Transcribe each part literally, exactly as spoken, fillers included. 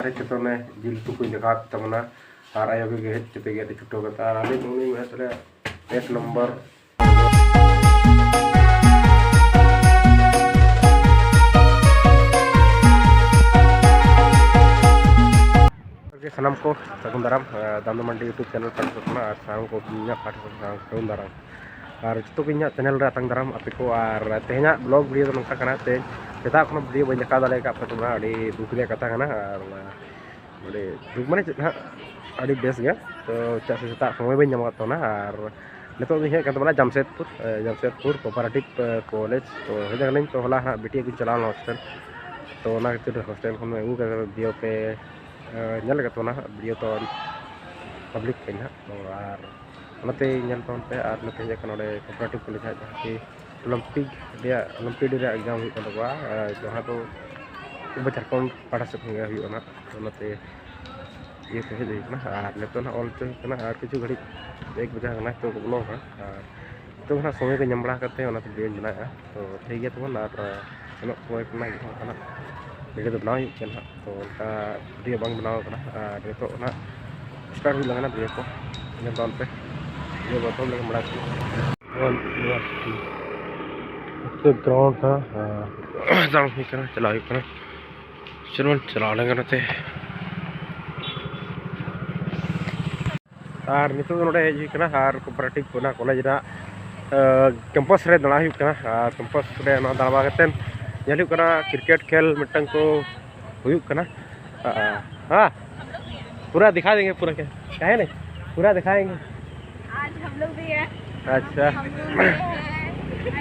ᱦᱮᱡ ᱠᱟᱛᱮ ᱚᱱᱮ ᱡᱤᱞ ᱩᱛᱩ ᱠᱚᱧ ᱫᱮᱠᱷᱟᱣ ᱟᱯᱮ ᱛᱟᱵᱚᱱᱟ᱾ ᱟᱨ ᱟᱭᱳ ᱜᱮ ᱦᱮᱡ ᱠᱟᱛᱮ ᱜᱮ ᱟᱹᱰᱤ ᱪᱷᱩᱴᱟᱹᱣ ᱠᱟᱛᱮ, ᱟᱨ ᱟᱹᱞᱤᱧ ᱩᱱᱤ ᱢᱮᱱᱟᱜ ᱛᱟᱞᱮᱭᱟ ᱮᱠ ᱱᱚᱢᱵᱚᱨ᱾ ᱥᱟᱱᱟᱢ ᱠᱚ ᱥᱟᱹᱜᱩᱱ ᱫᱟᱨᱟᱢ, ᱟᱸ, ᱫᱟᱢᱫᱚ ᱢᱟᱱᱰᱤ YouTube channel ᱯᱟᱦᱴᱟ ᱥᱮᱫ ᱠᱷᱚᱱᱟᱜ, ᱟᱨ ᱥᱟᱱᱟᱢ ᱠᱚ ᱤᱧᱟᱹᱜ ᱯᱟᱦᱴᱟ ᱥᱮᱫ ᱠᱷᱚᱱᱟᱜ ᱥᱟᱹᱜᱩᱱ ᱫᱟᱨᱟᱢ᱾ ᱟᱨ ᱡᱚᱛᱚ ᱜᱮ ᱤᱧᱟᱹᱜ channel ᱨᱮ ᱟᱛᱟᱝ ᱫᱟᱨᱟᱢ ᱟᱯᱮ ᱠᱚ᱾ ᱟᱨ ᱛᱮᱦᱮᱧᱟᱜ vlog video ᱫᱚ ᱱᱚᱝᱠᱟ ᱠᱟᱱᱟ, ᱛᱮᱦᱮᱧ ᱥᱮᱛᱟᱜ ᱠᱷᱚᱱ video ᱵᱟᱹᱧ ᱫᱮᱠᱷᱟᱣ ᱫᱟᱲᱮ ᱟᱠᱟᱫ ᱯᱮ ᱛᱟᱵᱚᱱᱟ, ᱟᱹᱰᱤ ᱫᱩᱠ ᱨᱮᱭᱟᱜ ᱠᱟᱛᱷᱟ ᱠᱟᱱᱟ᱾ ᱟᱨ ᱟᱹᱰᱤ ᱫᱩᱠ ᱢᱟᱱᱮ ᱪᱮᱫ ᱦᱟᱸᱜ, ᱟᱹᱰᱤ ᱵᱮᱥ ᱜᱮ᱾ ᱛᱚ ᱪᱮᱫᱟᱜ ᱥᱮ ᱥᱮᱛᱟᱜ ᱥᱚᱢᱚᱭ ᱵᱟᱹᱧ ᱧᱟᱢ ᱟᱠᱟᱫ ᱛᱟᱵᱚᱱᱟ᱾ ᱟᱨ ᱱᱤᱛᱚᱜ ᱫᱚᱧ ᱦᱮᱡ ᱠᱟᱱ ᱛᱟᱵᱚᱱᱟ ᱡᱟᱢᱥᱮᱫᱽᱯᱩᱨ, ᱮ, ᱡᱟᱢᱥᱮᱫᱽᱯᱩᱨ Cooperative, ᱮ, College᱾ ᱛᱚ ᱦᱮᱡ ᱟᱠᱟᱱᱟᱹᱧ, ᱛᱚ ᱦᱚᱞᱟ ᱦᱟᱸᱜ ᱵᱤᱴᱤ ᱟᱹᱜᱩᱧ ᱪᱟᱞᱟᱣ ᱞᱮᱱᱟ hostel᱾ ᱛᱚ ᱚᱱᱟ ᱠᱷᱟᱹᱛᱤᱨ hostel ᱠᱷᱚᱱ ᱟᱹᱜᱩ ᱠᱟᱛᱮ video ᱯᱮ, ᱮ, ᱧᱮᱞ ᱟᱠᱟᱫ ᱛᱟᱵᱚᱱᱟ ᱦᱟᱸᱜ, video ᱛᱚ public ᱠᱟᱹᱧ ᱦᱟᱸᱜ᱾ ᱛᱚ ᱟᱨ ᱚᱱᱟᱛᱮ ᱧᱮᱞ ᱛᱟᱵᱚᱱ ᱯᱮ᱾ ᱟᱨ ᱱᱚᱛᱮ ᱦᱮᱡ ᱟᱠᱟᱱᱟ ᱱᱚᱰᱮ Cooperative College ᱦᱟᱸᱜ, ᱡᱟᱦᱟᱸ ᱠᱤ Olympic ᱨᱮᱭᱟᱜ, Olympic Day ᱨᱮᱭᱟᱜ exam ᱦᱩᱭᱩᱜ ᱠᱟᱱ ᱛᱟᱠᱚᱣᱟ, ᱮ, ᱡᱟᱦᱟᱸ ᱫᱚ ᱟᱵᱚ ᱡᱷᱟᱲᱠᱷᱚᱸᱰ ᱯᱟᱦᱴᱟ ᱥᱮᱫ ᱠᱷᱚᱱ ᱜᱮ ᱦᱩᱭᱩᱜᱼᱟ ᱱᱟᱜ᱾ ᱚᱱᱟᱛᱮ ᱤᱭᱟᱹ ᱛᱮ ᱦᱮᱡ ᱦᱩᱭ ᱠᱟᱱᱟ᱾ ᱟᱨ ᱱᱤᱛᱚᱜ ᱱᱟᱜ ᱚᱞ ᱦᱚᱪᱚ ᱦᱩᱭᱩᱜ ᱠᱟᱱᱟ, ᱟᱨ ᱠᱤᱪᱷᱩ ᱜᱷᱟᱹᱲᱤᱡ ᱮᱠ ᱵᱟᱡᱟ ᱠᱟᱱᱟ, ᱱᱤᱛᱚᱜ ᱠᱚ ᱵᱚᱞᱚ ᱟᱠᱟᱱᱟ᱾ ᱟᱨ ᱱᱤᱛᱚᱜ ᱱᱟᱜ ᱥᱚᱢᱚᱭ ᱠᱚ ᱧᱟᱢ ᱵᱟᱲᱟ ᱠᱟᱛᱮ ᱚᱱᱟᱛᱮ video ᱵᱮᱱᱟᱣᱮᱫᱼᱟ᱾ ᱛᱚ ᱴᱷᱤᱠ ᱜᱮᱭᱟ ᱛᱟᱵᱚᱱ, ᱟᱨ ᱥᱮᱱᱚᱜ ᱥᱚᱢᱚᱭ ᱠᱟᱱᱟ, ᱱᱤᱛᱚᱜ ᱱᱟᱜ video ᱫᱚ ᱵᱮᱱᱟᱣ ᱦᱩᱭᱩᱜ ᱠᱟᱱᱟ ᱦᱟᱸᱜ᱾ ᱛᱚ ᱚᱱᱠᱟ video ᱵᱟᱝ ᱵᱮᱱᱟᱣ ᱠᱟᱱᱟ, ᱟᱨ ᱱᱤᱛᱚᱜ ᱱᱟᱜ start ᱦᱩᱭ ᱞᱮᱱᱟ video ᱠᱚ, ᱧᱮᱞ ᱛᱟᱵᱚᱱ ᱯᱮ᱾ video ᱵᱚᱱ ᱮᱛᱚᱦᱚᱵ ᱞᱮᱠᱷᱟᱱ ᱢᱟᱲᱟᱝ ᱥᱮᱫ᱾ ᱱᱚᱣᱟ ground ᱠᱟᱱᱟ, ᱟᱨ ᱫᱟᱬᱟᱱ ᱦᱩᱭ ᱠᱟᱱᱟ, ᱪᱟᱞᱟᱣ ᱦᱩᱭᱩᱜ ᱠᱟᱱᱟ᱾ ᱪᱚᱞᱚ ᱵᱚᱱ ᱪᱟᱞᱟᱣ ᱞᱮᱱ ᱜᱮ ᱱᱚᱛᱮ᱾ ᱟᱨ ᱱᱤᱛᱚᱜ ᱫᱚ ᱱᱚᱰᱮ ᱦᱮᱡ ᱦᱩᱭ ᱠᱟᱱᱟ ᱟᱨ Cooperative ᱚᱱᱟ college ᱨᱮᱱᱟᱜ, ᱟᱸ, campus ᱨᱮ ᱫᱟᱬᱟ ᱦᱩᱭᱩᱜ ᱠᱟᱱᱟ᱾ ᱟᱨ campus ᱨᱮ ᱱᱚᱣᱟ ᱫᱟᱬᱟ ᱵᱟᱲᱟ ᱠᱟᱛᱮᱫ ᱧᱮᱞ ᱦᱩᱭᱩᱜ ᱠᱟᱱᱟ cricket ᱠᱷᱮᱞ ᱢᱤᱫᱴᱟᱝ ᱠᱚ ᱦᱩᱭᱩᱜ ᱠᱟᱱᱟ᱾ ᱦᱮᱸ, ᱦᱮᱸ, ᱯᱩᱨᱟ ᱫᱤᱠᱷᱟ ᱫᱮᱸᱜᱮ, ᱯᱩᱨᱟ ᱠᱷᱮᱞ ᱠᱟᱦᱮ ᱱᱟᱦᱤ, ᱯᱩᱨᱟ ᱫᱤᱠᱷᱟᱭᱮᱸᱜᱮ᱾ आज हम लोग भी है। ᱟᱪᱪᱷᱟ᱾ हम लोग भी है।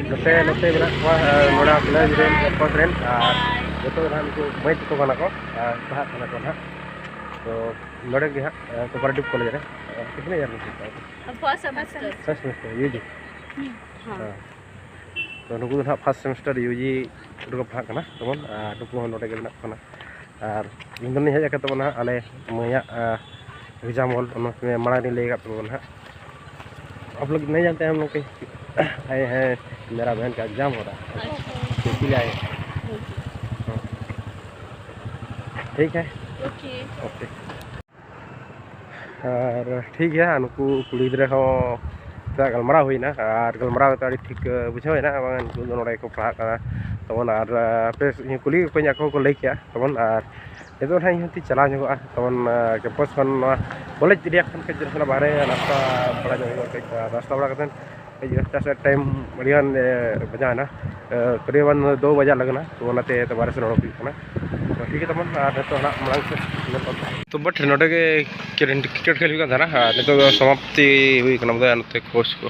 ᱱᱚᱛᱮ, ᱱᱚᱛᱮ ᱢᱮᱱᱟᱜ ᱠᱚᱣᱟ, ᱟᱨ ᱱᱚᱰᱮ ᱟᱞᱮ ᱨᱮᱱ campus ᱨᱮᱱ, ᱟᱨ ᱡᱚᱛᱚ ᱜᱮ ᱱᱟᱦᱟᱜ ᱱᱩᱠᱩ ᱢᱟᱹᱭ ᱛᱟᱠᱚ ᱠᱟᱱᱟ ᱠᱚ, ᱟᱨ ᱯᱟᱲᱦᱟᱜ ᱠᱟᱱᱟ ᱠᱚ ᱱᱟᱦᱟᱜ᱾ ᱛᱚ ᱱᱚᱰᱮ ᱜᱮ ᱦᱟᱸᱜ, ᱟᱨ Cooperative College ᱨᱮ, ᱟᱨ ᱠᱤᱛᱱᱮ ᱤᱭᱟᱨ ᱢᱮ ᱯᱟᱲᱦᱟᱜ ᱠᱟᱱᱟ? First semester। First semester, U G? ᱦᱩᱸ, ᱦᱮᱸ᱾ ᱦᱮᱸ᱾ ᱛᱚ ᱱᱩᱠᱩ ᱫᱚ ᱱᱟᱦᱟᱜ first semester ᱭᱩ ᱡᱤ ᱨᱮᱠᱚ ᱯᱟᱲᱦᱟᱜ ᱠᱟᱱᱟ ᱛᱟᱵᱚᱱ, ᱟᱨ ᱱᱩᱠᱩ ᱦᱚᱸ ᱱᱚᱰᱮ ᱜᱮ ᱢᱮᱱᱟᱜ ᱠᱚᱣᱟ ᱱᱟᱦᱟᱜ᱾ ᱟᱨ ᱤᱧ ᱫᱚ ᱞᱤᱧ ᱦᱮᱡ ᱟᱠᱟᱱ ᱛᱟᱵᱚᱱᱟ ᱟᱞᱮ ᱢᱟᱹᱭᱟᱜ, ᱟᱸ, exam hall, ᱚᱱᱟ ᱢᱟᱲᱟᱝ ᱨᱤᱧ ᱞᱟᱹᱭ ᱟᱠᱟᱫ ᱛᱟᱵᱚᱱᱟ ᱦᱟᱸᱜ᱾ आप लोग नहीं जानते हैं हम लोग के? है, है, मेरा बहन का exam हो रहा है। अच्छा। इसीलिए आए। ठीक है। ᱳᱠᱮ᱾ ᱟᱨ ᱴᱷᱤᱠ ᱜᱮᱭᱟ, ᱱᱩᱠᱩ ᱠᱩᱲᱤ ᱜᱤᱫᱽᱨᱟᱹ ᱦᱚᱸ ᱥᱟᱞᱟᱜ ᱜᱟᱞᱢᱟᱨᱟᱣ ᱦᱩᱭᱱᱟ, ᱟᱨ ᱜᱟᱞᱢᱟᱨᱟᱣ ᱠᱟᱛᱮ ᱟᱹᱰᱤ ᱴᱷᱤᱠ ᱵᱩᱡᱷᱟᱹᱣ ᱮᱱᱟ, ᱵᱟᱝ ᱱᱩᱠᱩ ᱫᱚ ᱱᱚᱰᱮ ᱜᱮᱠᱚ ᱯᱟᱲᱦᱟᱜ ᱠᱟᱱᱟ ᱛᱟᱵᱚᱱ᱾ ᱟᱨ ᱯᱮ ᱠᱩᱞᱤ ᱠᱮᱫ ᱠᱚᱣᱟᱧ, ᱟᱠᱚ ᱦᱚᱸᱠᱚ ᱞᱟᱹᱭ ᱠᱮᱜᱼᱟ ᱛᱟᱵᱚᱱ᱾ ᱟᱨ ᱱᱤᱛᱚᱜ ᱱᱟᱦᱟᱜ ᱤᱧ ᱦᱚᱸᱛᱤᱧ ᱪᱟᱞᱟᱣ ᱧᱚᱜᱚᱜᱼᱟ ᱛᱟᱵᱚᱱ, ᱠᱮᱢᱯᱟᱥ ᱠᱷᱚᱱ ᱱᱚᱣᱟ ᱠᱚᱞᱮᱡᱽ ᱮᱨᱤᱭᱟ ᱠᱷᱚᱱ ᱠᱟᱹᱡ ᱪᱟᱞᱟᱜ ᱵᱟᱦᱨᱮ ᱱᱟᱥᱛᱟ ᱵᱟᱲᱟ ᱧᱚᱜ ᱦᱩᱭᱩᱜᱼᱟ᱾ ᱠᱟᱹᱡ ᱱᱟᱥᱛᱟ ᱵᱟᱲᱟ ᱠᱟᱛᱮᱫ ᱦᱤᱡᱩᱜᱼᱟ, ᱪᱮᱫᱟᱜ ᱥᱮ ᱴᱟᱭᱤᱢ ᱟᱹᱰᱤᱜᱟᱱ ᱵᱟᱡᱟᱣ ᱮᱱᱟ, ᱛᱟᱨᱤᱵᱟᱱ ᱫᱩ ᱵᱟᱡᱟᱜ ᱞᱟᱜᱟᱱᱟ, ᱛᱚ ᱚᱱᱟᱛᱮ ᱵᱟᱦᱨᱮ ᱥᱮᱱ ᱚᱰᱚᱠ ᱦᱩᱭᱩᱜ ᱠᱟᱱᱟ᱾ ᱛᱚ ᱴᱷᱤᱠ ᱜᱮᱭᱟ ᱛᱟᱵᱚᱱ, ᱟᱨ ᱱᱤᱛᱚᱜ ᱱᱟᱦᱟᱜ ᱢᱟᱲᱟᱝ ᱥᱮᱫ ᱧᱮᱞ ᱛᱟᱵᱚᱱ᱾ ᱛᱚ ᱵᱟᱴ ᱱᱚᱰᱮ ᱜᱮ ᱠᱨᱤᱠᱮᱴ ᱠᱷᱮᱞ ᱦᱩᱭᱩᱜ ᱠᱟᱱ ᱛᱟᱦᱮᱱᱟ, ᱟᱨ ᱱᱤᱛᱚᱜ ᱫᱚ ᱥᱚᱢᱟᱯᱛᱤ ᱦᱩᱭ ᱠᱟᱱᱟ ᱵᱚᱞᱮ, ᱟᱨ ᱱᱚᱛᱮ ᱠᱳᱪ ᱠᱚ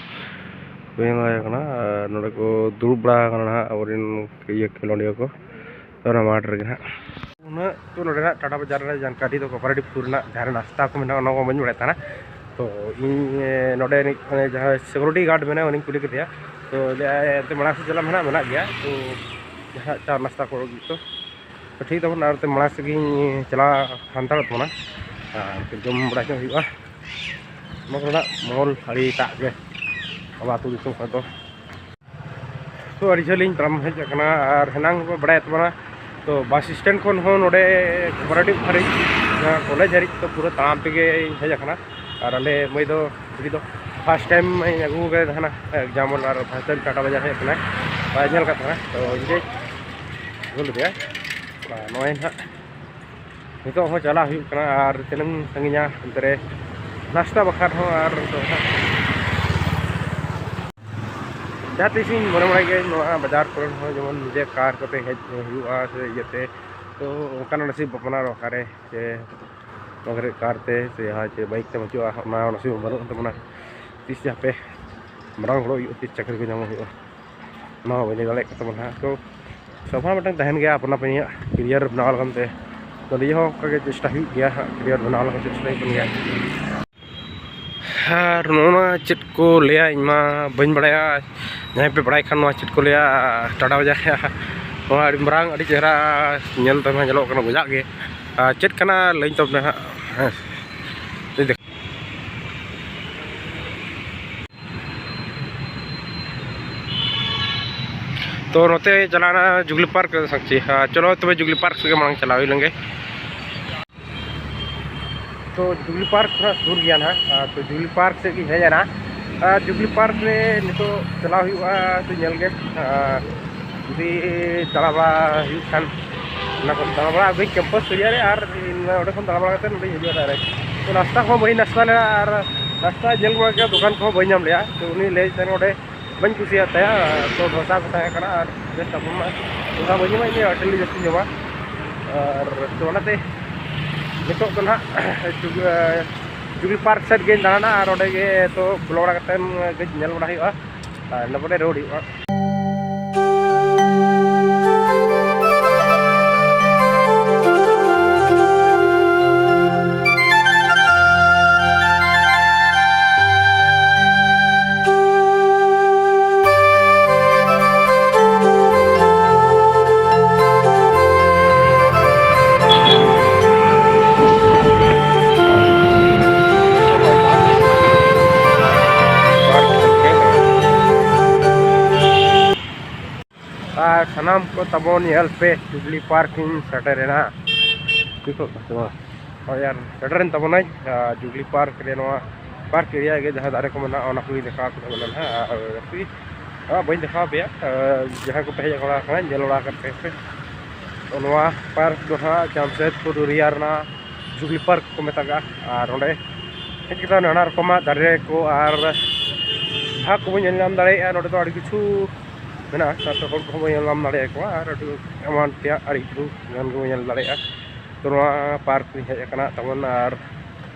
ᱦᱩᱭ ᱵᱟᱲᱟ ᱠᱟᱱᱟ, ᱟᱨ ᱱᱚᱰᱮ ᱠᱚ ᱫᱩᱲᱩᱵ ᱵᱟᱲᱟ ᱠᱟᱱᱟ ᱱᱟᱦᱟᱜ ᱟᱵᱚᱨᱮᱱ ᱤᱭᱟᱹ ᱠᱷᱮᱞᱳᱰᱤᱭᱟᱹ ᱠᱚ ᱚᱱᱟ ᱢᱟᱴᱷ ᱨᱮᱜᱮ ᱱᱟᱦᱟᱜ᱾ ᱩᱱᱟᱹᱜ ᱛᱚ ᱱᱚᱰᱮᱱᱟᱜ ᱴᱟᱴᱟ ᱵᱟᱡᱟᱨ ᱨᱮ ᱡᱟᱱᱠᱟᱨᱤ ᱫᱚ ᱠᱚᱯᱟᱨᱮᱴᱤᱵᱷ ᱥᱩᱨ ᱨᱮᱱᱟᱜ ᱡᱟᱦᱟᱸ ᱨᱮ ᱱᱟᱥᱛᱟ ᱠᱚ ᱢᱮᱱᱟᱜᱼᱟ, ᱚᱱᱟ ᱠᱚ ᱵᱟᱹᱧ ᱵᱟᱲᱟᱭ ᱛᱟᱦᱮᱱᱟ᱾ ᱛᱚ ᱤᱧ ᱱᱚᱰᱮ ᱨᱤᱱᱤᱡ ᱢᱟᱱᱮ ᱡᱟᱦᱟᱸᱭ ᱥᱤᱠᱩᱨᱤᱴᱤ ᱜᱟᱨᱰ ᱢᱮᱱᱟᱭᱟ, ᱩᱱᱤᱧ ᱠᱩᱞᱤ ᱠᱮᱫᱮᱭᱟ᱾ ᱛᱚ ᱞᱟᱹᱭᱟᱭ ᱮᱱᱛᱮ ᱢᱟᱲᱟᱝ ᱥᱮᱫ ᱪᱟᱞᱟᱜ ᱢᱮᱱᱟᱜᱼᱟ, ᱢᱮᱱᱟᱜ ᱜᱮᱭᱟ, ᱛᱚ ᱡᱟᱦᱟᱸ ᱪᱟ ᱱᱟᱥᱛᱟ ᱠᱚ ᱞᱟᱹᱜᱤᱫ ᱛᱚ ᱴᱷᱤᱠ ᱛᱟᱵᱚᱱ, ᱟᱨ ᱛᱮ ᱢᱟᱲᱟᱝ ᱥᱮᱫ ᱜᱤᱧ ᱪᱟᱞᱟᱣ ᱦᱟᱱᱛᱟᱲᱚᱜ ᱛᱟᱵᱚᱱᱟ, ᱟᱨ ᱡᱚᱢ ᱵᱟᱲᱟ ᱧᱚᱜ ᱦᱩᱭᱩᱜᱼᱟ᱾ ᱱᱚᱣᱟ ᱠᱚᱨᱮᱱᱟᱜ ᱢᱚᱦᱚᱞ ᱟᱹᱰᱤ ᱮᱴᱟᱜ ᱜᱮ ᱟᱵᱚ ᱟᱹᱛᱩ ᱫᱤᱥᱚᱢ ᱠᱷᱚᱱ ᱫᱚ᱾ ᱛᱚ ᱟᱹᱰᱤ ᱡᱷᱟᱹᱞ ᱤᱧ ᱛᱟᱲᱟᱢ ᱦᱮᱡ ᱟᱠᱟᱱᱟ, ᱟᱨ ᱦᱮᱱᱟᱝ ᱵᱚ ᱵᱟᱲᱟᱭ ᱛᱟᱵᱚᱱᱟ, ᱛᱚ ᱵᱟᱥ ᱥᱴᱮᱱᱰ ᱠᱷᱚᱱ ᱦᱚᱸ ᱱᱚᱰᱮ ᱠᱚᱯᱟᱨᱮᱴᱤᱵᱷ ᱫᱷᱟᱹᱨᱤᱡ, ᱡᱟᱦᱟᱸ ᱠᱚᱞᱮᱡᱽ ᱫᱷᱟᱹᱨᱤᱡ ᱫᱚ ᱯᱩᱨᱟᱹ ᱛᱟᱲᱟᱢ ᱛᱮᱜᱮᱧ ᱦᱮᱡ ᱟᱠᱟᱱᱟ᱾ ᱟᱨ ᱟᱞᱮ ᱢᱟᱹᱭ ᱫᱚ, ᱠᱩᱲᱤ ᱫᱚ ᱯᱷᱟᱥᱴ ᱴᱟᱭᱤᱢ ᱤᱧ ᱟᱹᱜᱩ ᱟᱠᱟᱫᱮ ᱛᱟᱦᱮᱱᱟ ᱮᱠᱡᱟᱢ ᱚᱞ, ᱟᱨ ᱯᱷᱟᱥᱴ ᱴᱟᱭᱤᱢ ᱴᱟᱴᱟ ᱵᱟᱡᱟᱨ ᱦᱮᱡ ᱟᱠᱟᱱᱟ, ᱵᱟᱭ ᱧᱮᱞ ᱟᱠᱟᱫ ᱛᱟᱦᱮᱱᱟ, ᱛᱚ ᱤᱧ ᱜᱮ ᱟᱹᱜᱩ ᱞᱮᱫᱮᱭᱟ᱾ ᱟᱨ ᱱᱚᱜᱼᱚᱭ ᱱᱟᱦᱟᱜ ᱱᱤᱛᱚᱜ ᱦᱚᱸ ᱪᱟᱞᱟᱜ ᱦᱩᱭᱩᱜ ᱠᱟᱱᱟ, ᱟᱨ ᱛᱤᱱᱟᱹᱝ ᱥᱟᱺᱜᱤᱧᱟ ᱚᱱᱛᱮ ᱨᱮ ᱱᱟᱥᱛᱟ ᱵᱟᱠᱷᱨᱟ ᱦᱚᱸ, ᱟᱨ ᱡᱟᱦᱟᱸ ᱛᱤᱥ ᱤᱧ ᱢᱚᱱᱮ ᱵᱟᱲᱟᱭ ᱜᱮᱭᱟ ᱱᱚᱣᱟ ᱵᱟᱡᱟᱨ ᱠᱚᱨᱮ ᱦᱚᱸ ᱡᱮᱢᱚᱱ ᱱᱤᱡᱮ ᱠᱟᱨ ᱠᱚᱛᱮ ᱦᱮᱡ ᱦᱩᱭᱩᱜᱼᱟ ᱥᱮ ᱤᱭᱟᱹᱛᱮ, ᱛᱚ ᱚᱱᱠᱟᱱᱟᱜ ᱱᱟᱥᱤᱵ ᱵᱟᱯᱞᱟ ᱚᱠᱟᱨᱮ ᱥᱮ ᱱᱚᱣᱟ ᱠᱚᱨᱮ ᱠᱟᱨ ᱛᱮ ᱥᱮ ᱡᱟᱦᱟᱸ ᱪᱮ ᱵᱟᱭᱤᱠ ᱛᱮ ᱵᱟᱹᱪᱩᱜᱼᱟ, ᱚᱱᱟ ᱱᱟᱥᱤᱵ ᱦᱚᱸ ᱵᱟᱹᱱᱩᱜ ᱛᱟᱵᱚᱱᱟ᱾ ᱛᱤᱥ ᱡᱮ ᱦᱟᱯᱮ ᱢᱟᱨᱟᱝ ᱦᱚᱲᱚᱜ ᱦᱩᱭᱩᱜᱼᱟ, ᱛᱤᱥ ᱪᱟᱹᱠᱨᱤ ᱠᱚ ᱧᱟᱢᱚᱜ ᱦᱩᱭᱩᱜᱼᱟ, ᱚᱱᱟ ᱦᱚᱸ ᱵᱟᱹᱧ ᱞᱟᱹᱭ ᱫᱟᱲᱮᱭᱟᱜ ᱠᱟᱱ ᱛᱟᱵᱚᱱᱟ ᱦᱟᱸᱜ᱾ ᱛᱚ ᱥᱚᱵᱷᱟ ᱢᱤᱫᱴᱟᱝ ᱛᱟᱦᱮᱱ ᱜᱮᱭᱟ ᱟᱯᱱᱟ ᱟᱯᱱᱤᱭᱟᱜ ᱠᱮᱨᱤᱭᱟᱨ ᱵᱮᱱᱟᱣ ᱞᱟᱹᱜᱤᱫ ᱛᱮ᱾ ᱛᱚ ᱱᱤᱡᱮ ᱦᱚᱸ ᱚᱱᱠᱟ ᱜᱮ ᱪᱮᱥᱴᱟ ᱦᱩᱭᱩᱜ ᱜᱮᱭᱟ ᱦᱟᱸᱜ, ᱠᱮᱨᱤᱭᱟᱨ ᱵᱮᱱᱟᱣ ᱞᱟᱹᱜᱤᱫ ᱪᱮᱥᱴᱟ ᱦᱩᱭᱩᱜ ᱠᱟᱱ ᱜᱮᱭᱟ᱾ ᱟᱨ ᱱᱚᱜᱼᱚ ᱱᱚᱣᱟ ᱪᱮᱫ ᱠᱚ ᱞᱟᱹᱭᱟ, ᱤᱧ ᱢᱟ ᱵᱟᱹᱧ ᱵᱟᱲᱟᱭᱟ᱾ ᱡᱟᱦᱟᱸᱭ ᱯᱮ ᱵᱟᱲᱟᱭ ᱠᱷᱟᱱ ᱱᱚᱣᱟ ᱪᱮᱫ ᱠᱚ ᱞᱟᱹᱭᱟ, ᱴᱟᱴᱟ ᱵᱟᱡᱟᱨ ᱨᱮᱭᱟᱜ ᱱᱚᱣᱟ ᱟᱹᱰᱤ ᱢᱟᱨᱟᱝ, ᱟᱹᱰᱤ ᱪᱮᱦᱨᱟ ᱧᱮᱞ ᱛᱮᱢᱟ ᱧᱮᱞᱚᱜ ᱠᱟᱱᱟ, ᱵᱩᱡᱷᱟᱹᱜ ᱜᱮ᱾ ᱟᱨ ᱪᱮᱫ ᱠᱟᱱᱟ ᱞᱟᱹᱭᱟᱹᱧ ᱛᱟᱵᱚᱱᱟ ᱦᱟᱸᱜ, ᱦᱮᱸ᱾ ᱛᱚ ᱱᱚᱛᱮ ᱪᱟᱞᱟᱣᱱᱟ ᱡᱩᱵᱽᱞᱤ ᱯᱟᱨᱠ ᱥᱟᱸᱪᱤ᱾ ᱟᱨ ᱪᱚᱞᱚ ᱛᱚᱵᱮ ᱡᱩᱵᱽᱞᱤ ᱯᱟᱨᱠ ᱥᱮᱫ ᱜᱮ ᱢᱟᱲᱟᱝ ᱪᱟᱞᱟᱣ ᱦᱩᱭ ᱞᱮᱱ ᱜᱮ᱾ ᱛᱚ ᱡᱩᱵᱽᱞᱤ ᱯᱟᱨᱠ ᱛᱷᱚᱲᱟ ᱥᱩᱨ ᱜᱮᱭᱟ ᱱᱟᱦᱟᱜ, ᱟᱨ ᱛᱚ ᱡᱩᱵᱽᱞᱤ ᱯᱟᱨᱠ ᱥᱮᱫ ᱜᱤᱧ ᱦᱮᱡ ᱮᱱᱟ᱾ ᱟᱨ ᱡᱩᱵᱽᱞᱤ ᱯᱟᱨᱠ ᱨᱮ ᱱᱤᱛᱚᱜ ᱪᱟᱞᱟᱣ ᱦᱩᱭᱩᱜᱼᱟ, ᱛᱚ ᱧᱮᱞ ᱜᱮ, ᱟᱨ ᱡᱩᱫᱤ ᱫᱟᱬᱟ ᱵᱟᱲᱟ ᱦᱩᱭᱩᱜ ᱠᱷᱟᱱ, ᱚᱱᱟ ᱠᱚ ᱫᱟᱬᱟ ᱵᱟᱲᱟ ᱟᱹᱜᱩᱭ campus area ᱨᱮ, ᱟᱨ ᱤᱧ ᱚᱸᱰᱮ ᱠᱷᱚᱱ ᱫᱟᱬᱟ ᱵᱟᱲᱟ ᱠᱟᱛᱮ ᱱᱚᱸᱰᱮᱧ ᱦᱤᱡᱩᱜᱼᱟ direct᱾ ᱛᱚ ᱱᱟᱥᱛᱟ ᱠᱚᱦᱚᱸ ᱵᱟᱹᱧ ᱱᱟᱥᱛᱟ ᱞᱮᱫᱟ, ᱟᱨ ᱱᱟᱥᱛᱟ ᱧᱮᱞ ᱵᱟᱲᱟ ᱠᱮᱫᱟ, ᱫᱚᱠᱟᱱ ᱠᱚᱦᱚᱸ ᱵᱟᱹᱧ ᱧᱟᱢ ᱞᱮᱫᱟ᱾ ᱛᱚ ᱩᱱᱤ ᱞᱟᱹᱭᱮᱫ ᱛᱟᱦᱮᱱ ᱚᱸᱰᱮ ᱵᱟᱹᱧ ᱠᱩᱥᱤᱭᱟᱜ ᱛᱟᱭᱟ, ᱛᱚ ᱰᱷᱚᱥᱟ ᱠᱚ ᱛᱟᱦᱮᱸ ᱠᱟᱱᱟ, ᱟᱨ ᱵᱮᱥ ᱟᱵᱚ ᱢᱟ ᱰᱷᱚᱥᱟ ᱵᱟᱹᱧ ᱡᱚᱢᱟ, ᱤᱧ ᱫᱚ ᱟᱹᱰᱤ ᱡᱟᱹᱥᱛᱤᱧ ᱡᱚᱢᱟ᱾ ᱟᱨ ᱛᱚ ᱚᱱᱟᱛᱮ ᱱᱤᱛᱚᱜ ᱫᱚ ᱱᱟᱦᱟᱜ ᱡᱩᱵᱽ-, ᱡᱩᱵᱽᱞᱤ ᱯᱟᱨᱠ ᱥᱮᱫ ᱜᱮᱧ ᱫᱟᱬᱟᱱᱟ, ᱟᱨ ᱚᱸᱰᱮ ᱜᱮ ᱛᱚ ᱵᱚᱞᱚ ᱵᱟᱲᱟ ᱠᱟᱛᱮᱫ ᱠᱟᱹᱡ ᱧᱮᱞ ᱵᱟᱲᱟ ᱦᱩᱭᱩᱜᱼᱟ, ᱟᱨ ᱤᱱᱟᱹ ᱯᱚᱨᱮ ᱨᱩᱣᱟᱹᱲ ᱦᱩᱭᱩᱜᱼᱟ᱾ ᱟᱨ ᱥᱟᱱᱟᱢ ᱠᱚ ᱛᱟᱵᱚᱱ ᱧᱮᱞ ᱯᱮ, ᱡᱩᱵᱽᱞᱤ ᱯᱟᱨᱠ ᱤᱧ ᱥᱮᱴᱮᱨᱮᱱᱟ᱾ ᱴᱷᱤᱠᱚᱜ ᱠᱟᱱᱟ ᱥᱮ ᱵᱟᱝ? ᱦᱳᱭ, ᱟᱨ ᱥᱮᱴᱮᱨᱮᱱ ᱛᱟᱵᱚᱱᱟᱹᱧ, ᱟᱨ ᱡᱩᱵᱽᱞᱤ ᱯᱟᱨᱠ ᱨᱮ ᱱᱚᱣᱟ ᱯᱟᱨᱠ area ᱜᱮ ᱡᱟᱦᱟᱸ ᱫᱟᱨᱮ ᱠᱚ ᱢᱮᱱᱟᱜᱼᱟ, ᱚᱱᱟ ᱠᱚᱜᱮ ᱫᱮᱠᱷᱟᱣ ᱟᱯᱮ ᱠᱟᱱᱟ ᱱᱟᱦᱟᱜ᱾ ᱟᱨ ᱵᱟᱹᱧ ᱫᱮᱠᱷᱟᱣ ᱟᱯᱮᱭᱟ, ᱟᱨ ᱡᱟᱦᱟᱸᱭ ᱠᱚᱯᱮ ᱦᱮᱡ ᱵᱟᱲᱟ ᱟᱠᱟᱱᱟ, ᱧᱮᱞ ᱵᱟᱲᱟ ᱟᱠᱟᱫ ᱯᱮ ᱯᱮ᱾ ᱛᱚ ᱱᱚᱣᱟ ᱯᱟᱨᱠ ᱫᱚ ᱱᱟᱦᱟᱜ ᱡᱟᱢᱥᱮᱫᱽᱯᱩᱨ area ᱨᱮᱱᱟᱜ ᱡᱩᱵᱽᱞᱤ ᱯᱟᱨᱠ ᱠᱚ ᱢᱮᱛᱟᱜᱼᱟ᱾ ᱟᱨ ᱚᱸᱰᱮ ᱦᱮᱡ ᱠᱟᱛᱮ ᱱᱟᱱᱟ ᱨᱚᱠᱚᱢᱟᱜ ᱫᱟᱨᱮ ᱠᱚ ᱟᱨ ᱡᱟᱦᱟᱸ ᱠᱚᱵᱚᱱ ᱧᱮᱞ ᱧᱟᱢ ᱫᱟᱲᱮᱭᱟᱜᱼᱟ, ᱱᱚᱰᱮ ᱫᱚ ᱟᱹᱰᱤ ᱠᱤᱪᱷᱩ ᱢᱮᱱᱟᱜᱼᱟ, ᱥᱟᱶᱛᱮ ᱦᱚᱲ ᱠᱚᱦᱚᱸ ᱵᱚᱱ ᱧᱮᱞ ᱧᱟᱢ ᱫᱟᱲᱮᱭᱟᱠᱚᱣᱟ᱾ ᱟᱨ ᱟᱹᱰᱤ ᱮᱢᱟᱱ ᱛᱮᱭᱟᱜ ᱟᱹᱰᱤ ᱠᱤᱪᱷᱩ ᱜᱟᱱ ᱜᱮᱵᱚᱱ ᱧᱮᱞ ᱫᱟᱲᱮᱭᱟᱜᱼᱟ᱾ ᱛᱚ ᱱᱚᱣᱟ ᱯᱟᱨᱠ ᱨᱤᱧ ᱦᱮᱡ ᱟᱠᱟᱱᱟ ᱛᱟᱵᱚᱱ, ᱟᱨ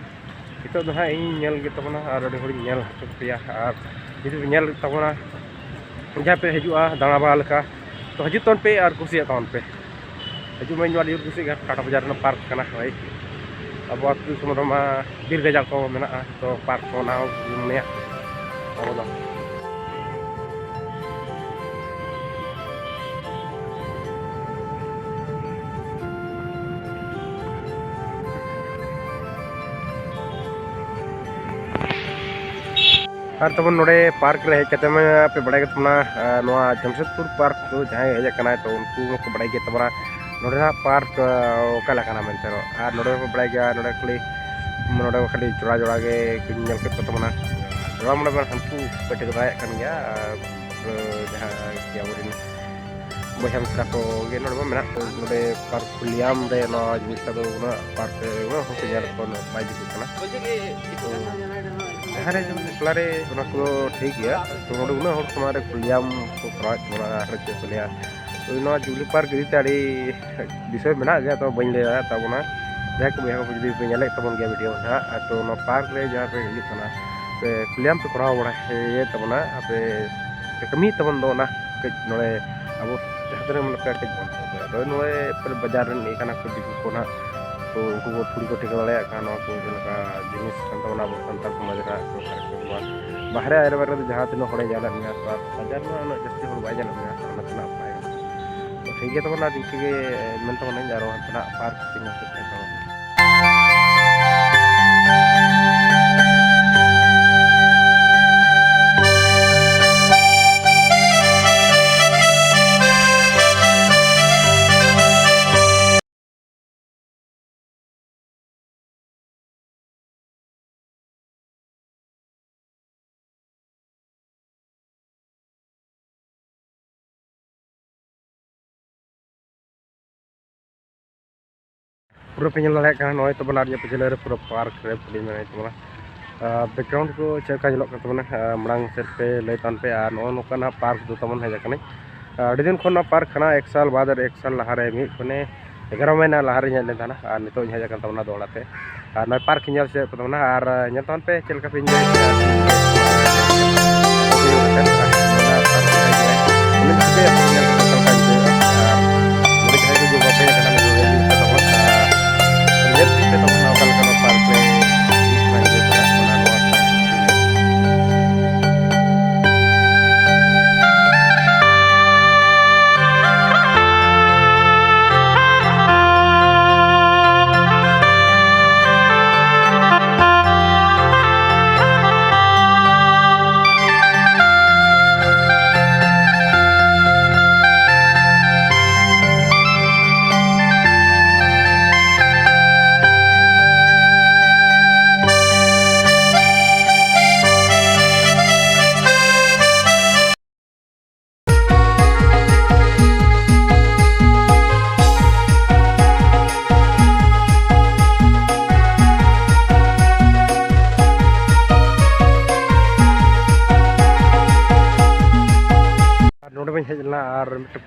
ᱱᱤᱛᱚᱜ ᱫᱚ ᱦᱟᱸᱜ ᱤᱧ ᱧᱮᱞ ᱜᱮ ᱛᱟᱵᱚᱱᱟ ᱟᱨ ᱟᱹᱰᱤ ᱦᱚᱲᱤᱧ ᱧᱮᱞ ᱦᱚᱪᱚ ᱯᱮᱭᱟ᱾ ᱟᱨ ᱡᱩᱫᱤ ᱯᱮ ᱧᱮᱞ ᱛᱟᱵᱚᱱᱟ, ᱡᱟᱦᱟᱸ ᱯᱮ ᱦᱤᱡᱩᱜᱼᱟ ᱫᱟᱬᱟ ᱵᱟᱲᱟ ᱞᱮᱠᱟ, ᱛᱚ ᱦᱤᱡᱩᱜ ᱛᱟᱵᱚᱱ ᱯᱮ ᱟᱨ ᱠᱩᱥᱤᱭᱟᱜ ᱛᱟᱵᱚᱱ ᱯᱮ᱾ ᱦᱤᱡᱩᱜ ᱢᱮ, ᱤᱧ ᱫᱚ ᱟᱹᱰᱤ ᱡᱳᱨ ᱠᱩᱥᱤᱭᱟᱜ ᱠᱟᱱᱟ, ᱴᱟᱴᱟ ᱵᱟᱡᱟᱨ ᱨᱮᱱᱟᱜ ᱯᱟᱨᱠ ᱠᱟᱱᱟ᱾ ᱦᱳᱭ, ᱟᱵᱚ ᱟᱹᱛᱩ ᱫᱤᱥᱚᱢ ᱨᱮᱢᱟ ᱵᱤᱨ ᱜᱟᱡᱟᱲ ᱠᱚ ᱢᱮᱱᱟᱜᱼᱟ, ᱛᱚ ᱯᱟᱨᱠ ᱠᱚ ᱚᱱᱟ ᱦᱚᱸ ᱢᱚᱱᱮᱭᱟ ᱟᱵᱚ ᱫᱚ᱾ ᱟᱨ ᱛᱟᱵᱚᱱ ᱱᱚᱰᱮ ᱯᱟᱨᱠ ᱨᱮ ᱦᱮᱡ ᱠᱟᱛᱮ ᱢᱟ ᱯᱮ ᱵᱟᱲᱟᱭ ᱜᱮ ᱛᱟᱵᱚᱱᱟ, ᱟᱨ ᱱᱚᱣᱟ ᱡᱟᱢᱥᱮᱫᱽᱯᱩᱨ ᱯᱟᱨᱠ ᱫᱚ ᱡᱟᱦᱟᱸᱭ ᱦᱮᱡ ᱟᱠᱟᱱᱟᱭ, ᱛᱚ ᱩᱱᱠᱩ ᱢᱟᱠᱚ ᱵᱟᱲᱟᱭ ᱜᱮ ᱛᱟᱵᱚᱱᱟ ᱱᱚᱰᱮᱱᱟᱜ ᱯᱟᱨᱠ, ᱟᱨ ᱚᱠᱟ ᱞᱮᱠᱟᱱᱟ ᱢᱮᱱᱛᱮ᱾ ᱟᱨ ᱱᱚᱰᱮ ᱯᱮ ᱵᱟᱲᱟᱭ ᱜᱮᱭᱟ, ᱱᱚᱰᱮ ᱠᱷᱟᱹᱞᱤ ᱱᱚᱰᱮ ᱢᱟ ᱠᱷᱟᱹᱞᱤ ᱡᱚᱲᱟ ᱡᱚᱲᱟ ᱜᱮ ᱠᱚᱧ ᱧᱮᱞ ᱠᱮᱫ ᱠᱚ ᱛᱟᱵᱚᱱᱟ᱾ ᱡᱚᱲᱟ ᱢᱚᱬᱮ ᱢᱟ ᱦᱟᱹᱱᱠᱩ ᱯᱮᱴᱮ ᱡᱚᱲᱟᱭᱮᱫ ᱠᱟᱱ ᱜᱮᱭᱟ, ᱟᱨ ᱡᱟᱦᱟᱸ ᱜᱮ ᱟᱵᱚᱨᱮᱱ ᱵᱚᱭᱦᱟ ᱢᱤᱥᱨᱟ ᱠᱚ ᱜᱮ ᱱᱚᱰᱮ ᱢᱟ ᱢᱮᱱᱟᱜ ᱠᱚ᱾ ᱱᱚᱰᱮ ᱯᱟᱨᱠ ᱠᱷᱩᱞᱤᱭᱟᱢ ᱨᱮ ᱱᱚᱣᱟ ᱡᱤᱱᱤᱥᱴᱟ ᱫᱚ ᱩᱱᱟᱹᱜ ᱯᱟᱨᱠ ᱨᱮ ᱩᱱᱟᱹᱜ ᱦᱚᱲ ᱠᱚ ᱧᱮᱞ ᱠᱚ ᱩᱱᱟᱹᱜ ᱵᱟᱭ ᱡᱩᱛᱩᱜ ᱠᱟᱱᱟ᱾ ᱛᱚ ᱡᱟᱦᱟᱸ ᱨᱮ ᱡᱮᱢᱚᱱ ᱮᱠᱞᱟ ᱨᱮ ᱚᱱᱟ ᱠᱚᱫᱚ ᱴᱷᱤᱠ ᱜᱮᱭᱟ, ᱛᱚ ᱱᱚᱰᱮ ᱩᱱᱟᱹᱜ ᱦᱚᱲ ᱥᱟᱢᱟᱝ ᱨᱮ ᱠᱷᱩᱞᱤᱭᱟᱢ ᱠᱚ ᱠᱚᱨᱟᱣᱮᱫ ᱛᱟᱵᱚᱱᱟ, ᱟᱨ ᱪᱮᱫ ᱠᱚ ᱞᱟᱹᱭᱟ, ᱛᱚ ᱱᱚᱣᱟ ᱡᱩᱵᱽᱞᱤ ᱯᱟᱨᱠ ᱤᱫᱤ ᱛᱮ ᱟᱹᱰᱤ ᱵᱤᱥᱚᱭ ᱢᱮᱱᱟᱜ ᱜᱮᱭᱟ, ᱛᱚ ᱵᱟᱹᱧ ᱞᱟᱹᱭ ᱫᱟᱲᱮᱭᱟᱜ ᱛᱟᱵᱚᱱᱟ᱾ ᱡᱟᱦᱟᱸᱭ ᱠᱚ ᱵᱚᱭᱦᱟ ᱠᱚ ᱡᱩᱫᱤ ᱯᱮ ᱧᱮᱞᱮᱫ ᱛᱟᱵᱚᱱ ᱜᱮᱭᱟ ᱵᱷᱤᱰᱤᱭᱳ ᱱᱟᱦᱟᱜ, ᱛᱚ ᱱᱚᱣᱟ ᱯᱟᱨᱠ ᱨᱮ ᱡᱟᱦᱟᱸ ᱯᱮ ᱦᱤᱡᱩᱜ ᱠᱟᱱᱟ, ᱯᱮ ᱠᱷᱩᱞᱤᱭᱟᱢ ᱯᱮ ᱠᱚᱨᱟᱣ ᱵᱟᱲᱟᱭᱮᱫ ᱛᱟᱵᱚᱱᱟ, ᱟᱯᱮ ᱯᱮ ᱠᱟᱹᱢᱤᱭᱮᱫ ᱛᱟᱵᱚᱱ ᱫᱚ ᱚᱱᱟ ᱠᱟᱹᱡ ᱱᱚᱰᱮ ᱟᱵᱚ ᱡᱟᱦᱟᱸ ᱛᱤᱱᱟᱹᱜ ᱢᱚᱱᱮ ᱠᱟᱹᱡ ᱵᱚᱱ ᱛᱟᱵᱚᱱᱟ᱾ ᱟᱫᱚ ᱱᱚᱜᱼᱚᱭ ᱯᱟᱞᱮ ᱵᱟᱡᱟᱨ ᱨᱮᱱ ᱤᱭᱟᱹ ᱠᱟᱱᱟ ᱠᱚ ᱫᱤᱠᱩ ᱠᱚ ᱱᱟᱦᱟᱜ, ᱛᱚ ᱩᱱᱠᱩ ᱠᱚ ᱛᱷᱚᱲᱤ ᱠᱚ ᱴᱷᱤᱠᱟᱹ ᱫᱟᱲᱮᱭᱟᱜ ᱠᱟᱱᱟ ᱱᱚᱣᱟ ᱠᱚ ᱪᱮᱫ ᱞᱮᱠᱟ ᱡᱤᱱᱤᱥ ᱠᱟᱱ ᱛᱟᱵᱚᱱᱟ ᱟᱵᱚ ᱥᱟᱱᱛᱟᱲ ᱥᱚᱢᱟᱡᱽ ᱨᱮᱱᱟᱜ᱾ ᱛᱚ ᱵᱟᱦᱨᱮ ᱟᱭᱨᱟ ᱵᱟᱭᱨᱟ ᱨᱮ ᱡᱟᱦᱟᱸ ᱛᱤᱱᱟᱹᱜ ᱦᱚᱲᱮ ᱧᱮᱞᱮᱫ ᱢᱮᱭᱟ, ᱛᱚ ᱵᱟᱡᱟᱨ ᱨᱮᱢᱟ ᱩᱱᱟᱹᱜ ᱡᱟᱹᱥᱛᱤ ᱦᱚᱲ ᱵᱟᱭ ᱧᱮᱞᱮᱫ ᱢᱮᱭᱟ, ᱛᱚ ᱚᱱᱟ ᱛᱮᱱᱟᱜ ᱵᱟᱭ ᱜᱟᱱᱚᱜᱼᱟ᱾ ᱛᱚ ᱴᱷᱤᱠ ᱜᱮᱭᱟ, ᱛᱟᱵᱚᱱᱟ ᱟᱨ ᱤᱱᱠᱟᱹ ᱜᱮ ᱢᱮᱱ ᱛᱟᱵᱚᱱᱟᱹᱧ, ᱟᱨᱚ ᱦᱟᱱᱛᱮᱱᱟᱜ ᱯᱟᱨᱠ ᱛᱤᱱᱟᱹᱜ ᱥᱮᱫ ᱛᱮ ᱛᱟᱵᱚᱱ᱾ ᱯᱩᱨᱟᱹ ᱯᱮ ᱧᱮᱞ ᱫᱟᱲᱮᱭᱟᱜ ᱠᱟᱱᱟ, ᱱᱚᱜᱼᱚᱭ ᱛᱟᱵᱚᱱ ᱟᱨ ᱤᱧᱟᱹᱜ ᱯᱤᱪᱷᱞᱟᱹ ᱨᱮ ᱯᱩᱨᱟᱹ ᱯᱟᱨᱠ ᱨᱮ ᱯᱷᱤᱞᱢ ᱢᱮᱱᱟᱜ ᱛᱟᱵᱚᱱᱟ᱾ ᱟᱨ ᱵᱮᱠᱜᱨᱟᱣᱩᱱᱰ ᱠᱚ ᱪᱮᱫ ᱞᱮᱠᱟ ᱧᱮᱞᱚᱜ ᱠᱟᱱ ᱛᱟᱵᱚᱱᱟ, ᱟᱨ ᱢᱟᱲᱟᱝ ᱥᱮᱫ ᱯᱮ ᱞᱟᱹᱭ ᱛᱟᱵᱚᱱ ᱯᱮ᱾ ᱟᱨ ᱱᱚᱜᱼᱚ ᱱᱚᱝᱠᱟᱱᱟᱜ ᱯᱟᱨᱠ ᱫᱚ ᱛᱟᱵᱚᱱ ᱦᱮᱡ ᱟᱠᱟᱱᱟ᱾ ᱟᱨ ᱟᱹᱰᱤ ᱫᱤᱱ ᱠᱷᱚᱱ ᱱᱚᱣᱟ ᱯᱟᱨᱠ ᱠᱟᱱᱟ, ᱮᱠ ᱥᱟᱞ ᱵᱟᱫ ᱨᱮ ᱮᱠ ᱥᱟᱞ ᱞᱟᱦᱟᱨᱮ ᱢᱤᱫ ᱠᱷᱚᱱᱮ ᱮᱜᱟᱨᱚ ᱢᱟᱹᱦᱱᱟᱹ ᱞᱟᱦᱟᱨᱮᱧ ᱦᱮᱡ ᱞᱮᱱ ᱛᱟᱦᱮᱱᱟ, ᱟᱨ ᱱᱤᱛᱚᱜ ᱤᱧ ᱦᱮᱡ ᱟᱠᱟᱱ ᱛᱟᱵᱚᱱᱟ ᱫᱚᱦᱲᱟ ᱛᱮ᱾ ᱟᱨ ᱱᱚᱜᱼᱚᱭ ᱯᱟᱨᱠ ᱤᱧ ᱧᱮᱞ ᱦᱚᱪᱚᱭᱮᱫ ᱯᱮ ᱛᱟᱵᱚᱱᱟ, ᱟᱨ ᱧᱮᱞ ᱛᱟᱵᱚᱱ ᱯᱮ ᱪᱮᱫ ᱞᱮᱠᱟ ᱯᱮ ᱤᱧ ᱧᱮᱞ ᱦᱚᱪᱚᱭᱟ᱾ ᱩᱱᱤ ᱴᱷᱤᱠᱟᱹᱭᱟ ᱠᱚ ᱧᱮᱞ ᱠᱟᱛᱮ ᱚᱠᱟ ᱞᱮᱠᱟ ᱵᱩᱡᱷᱟᱹᱜᱼᱟ᱾ ᱟᱨ ᱱᱚᱰᱮ ᱡᱟᱦᱟᱸᱭ ᱠᱚ ᱡᱩᱫᱤ ᱵᱟᱯᱮ ᱦᱮᱡ ᱟᱠᱟᱱᱟ, ᱱᱚᱰᱮ ᱦᱤᱡᱩᱜ ᱯᱮ ᱛᱟᱵᱚᱱ, ᱟᱨ ᱧᱮᱞ ᱤᱫᱤ ᱯᱮ ᱛᱟᱵᱚᱱ ᱚᱠᱟ ᱞᱮᱠᱟ ᱱᱚᱣᱟ ᱯᱟᱨᱠ ᱨᱮ ᱦᱩᱭᱩᱜ ᱠᱟᱱᱟ, ᱤᱭᱟᱹ ᱠᱟᱱᱟ, ᱚᱱᱟ ᱱᱚᱣᱟ ᱠᱟᱱᱟ᱾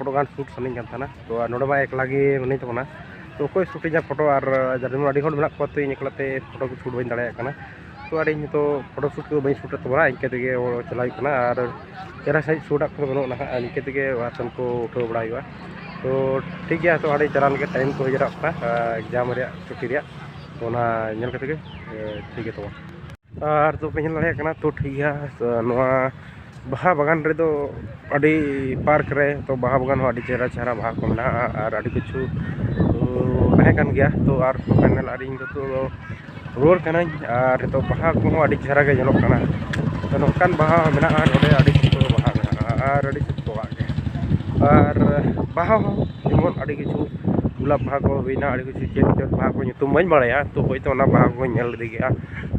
ᱯᱷᱳᱴᱳ ᱜᱟᱱ ᱥᱩᱴ ᱥᱟᱱᱟᱧ ᱠᱟᱱ ᱛᱟᱦᱮᱱᱟ᱾ ᱛᱚ ᱟᱨ ᱱᱚᱰᱮ ᱢᱟ ᱮᱠᱞᱟ ᱜᱮ ᱢᱤᱱᱟᱹᱧ ᱛᱟᱵᱚᱱᱟ, ᱛᱚ ᱚᱠᱚᱭ ᱥᱩᱴᱤᱧᱟ ᱯᱷᱳᱴᱳ? ᱟᱨ ᱡᱮᱢᱚᱱ ᱟᱹᱰᱤ ᱦᱚᱲ ᱢᱮᱱᱟᱜ ᱠᱚᱣᱟ, ᱛᱚ ᱤᱧ ᱮᱠᱞᱟ ᱛᱮ ᱯᱷᱳᱴᱳ ᱠᱚ ᱥᱩᱴ ᱵᱟᱹᱧ ᱫᱟᱲᱮᱭᱟᱜ ᱠᱟᱱᱟ᱾ ᱛᱚ ᱟᱨ ᱤᱧ ᱱᱤᱛᱚᱜ ᱯᱷᱳᱴᱳ ᱥᱩᱴ ᱠᱚ ᱵᱟᱹᱧ ᱥᱩᱴᱮᱫ ᱛᱟᱵᱚᱱᱟ, ᱤᱱᱠᱟᱹ ᱛᱮᱜᱮ ᱪᱟᱞᱟᱣ ᱦᱩᱭᱩᱜ ᱠᱟᱱᱟ᱾ ᱟᱨ ᱪᱮᱦᱨᱟ ᱥᱟᱺᱦᱤᱡ ᱥᱩᱴᱟᱜ ᱠᱚᱫᱚ ᱵᱟᱹᱱᱩᱜᱼᱟ ᱱᱟᱦᱟᱜ, ᱤᱱᱠᱟᱹ ᱛᱮᱜᱮ ᱚᱲᱟᱜ ᱥᱮᱱ ᱠᱚ ᱩᱴᱷᱟᱹᱣ ᱵᱟᱲᱟ ᱦᱩᱭᱩᱜᱼᱟ᱾ ᱛᱚ ᱴᱷᱤᱠ ᱜᱮᱭᱟ, ᱛᱚ ᱟᱹᱰᱤ ᱪᱟᱞᱟᱣ ᱞᱟᱹᱜᱤᱫ ᱴᱟᱭᱤᱢ ᱠᱚ ᱦᱩᱭ ᱡᱟᱣᱨᱟᱜ ᱠᱟᱱᱟ, ᱮᱠᱡᱟᱢ ᱨᱮᱭᱟᱜ ᱪᱷᱩᱴᱤ ᱨᱮᱭᱟᱜ, ᱛᱚ ᱚᱱᱟ ᱧᱮᱞ ᱠᱟᱛᱮ ᱜᱮ ᱴᱷᱤᱠ ᱜᱮ ᱛᱟᱵᱚᱱ᱾ ᱟᱨ ᱛᱚ ᱯᱮ ᱧᱮᱞ ᱫᱟᱲᱮᱭᱟᱜ ᱠᱟᱱᱟ, ᱛᱚ ᱴᱷᱤᱠ ᱜᱮᱭᱟ, ᱛᱚ ᱱᱚᱣᱟ ᱵᱟᱦᱟ ᱵᱟᱜᱟᱱ ᱨᱮᱫᱚ ᱟᱹᱰᱤ ᱯᱟᱨᱠ ᱨᱮ, ᱛᱚ ᱵᱟᱦᱟ ᱵᱟᱜᱟᱱ ᱦᱚᱸ ᱟᱹᱰᱤ ᱪᱮᱦᱨᱟ ᱪᱮᱦᱨᱟ ᱵᱟᱦᱟ ᱠᱚ ᱢᱮᱱᱟᱜᱼᱟ ᱟᱨ ᱟᱹᱰᱤ ᱠᱤᱪᱷᱩ, ᱛᱚ, ᱛᱟᱦᱮᱸ ᱠᱟᱱ ᱜᱮᱭᱟ᱾ ᱛᱚ ᱟᱨ ᱯᱷᱟᱭᱱᱟᱞ ᱟᱨ ᱤᱧ ᱫᱚ ᱛᱚ ᱨᱩᱣᱟᱹᱲ ᱠᱟᱹᱱᱟᱹᱧ ᱟᱨ ᱱᱤᱛᱚᱜ ᱵᱟᱦᱟ ᱠᱚᱦᱚᱸ ᱟᱹᱰᱤ ᱪᱮᱦᱨᱟ ᱜᱮ ᱧᱮᱞᱚᱜ ᱠᱟᱱᱟ᱾ ᱛᱚ ᱱᱚᱝᱠᱟᱱ ᱵᱟᱦᱟ ᱦᱚᱸ ᱢᱮᱱᱟᱜᱼᱟ ᱱᱚᱰᱮ, ᱟᱹᱰᱤ ᱥᱩᱱᱫᱚᱨ ᱵᱟᱦᱟ ᱢᱮᱱᱟᱜᱼᱟ ᱟᱨ ᱟᱹᱰᱤ ᱥᱚᱠᱛᱚᱣᱟᱜ ᱜᱮ᱾ ᱟᱨ ᱵᱟᱦᱟ ᱦᱚᱸ ᱡᱮᱢᱚᱱ ᱟᱹᱰᱤ ᱠᱤᱪᱷᱩ ᱜᱳᱞᱟᱯ ᱵᱟᱦᱟ ᱠᱚ ᱦᱩᱭᱱᱟ, ᱟᱹᱰᱤ ᱠᱤᱪᱷᱩ ᱪᱮᱫ ᱪᱮᱫ ᱵᱟᱦᱟ ᱠᱚ ᱧᱩᱛᱩᱢ ᱵᱟᱹᱧ ᱵᱟᱲᱟᱭᱟ, ᱛᱚ ᱦᱳᱭᱛᱳ ᱚᱱᱟ ᱵᱟᱦᱟ ᱠᱚᱧ ᱧᱮᱞ ᱤᱫᱤ ᱠᱮᱜᱼᱟ᱾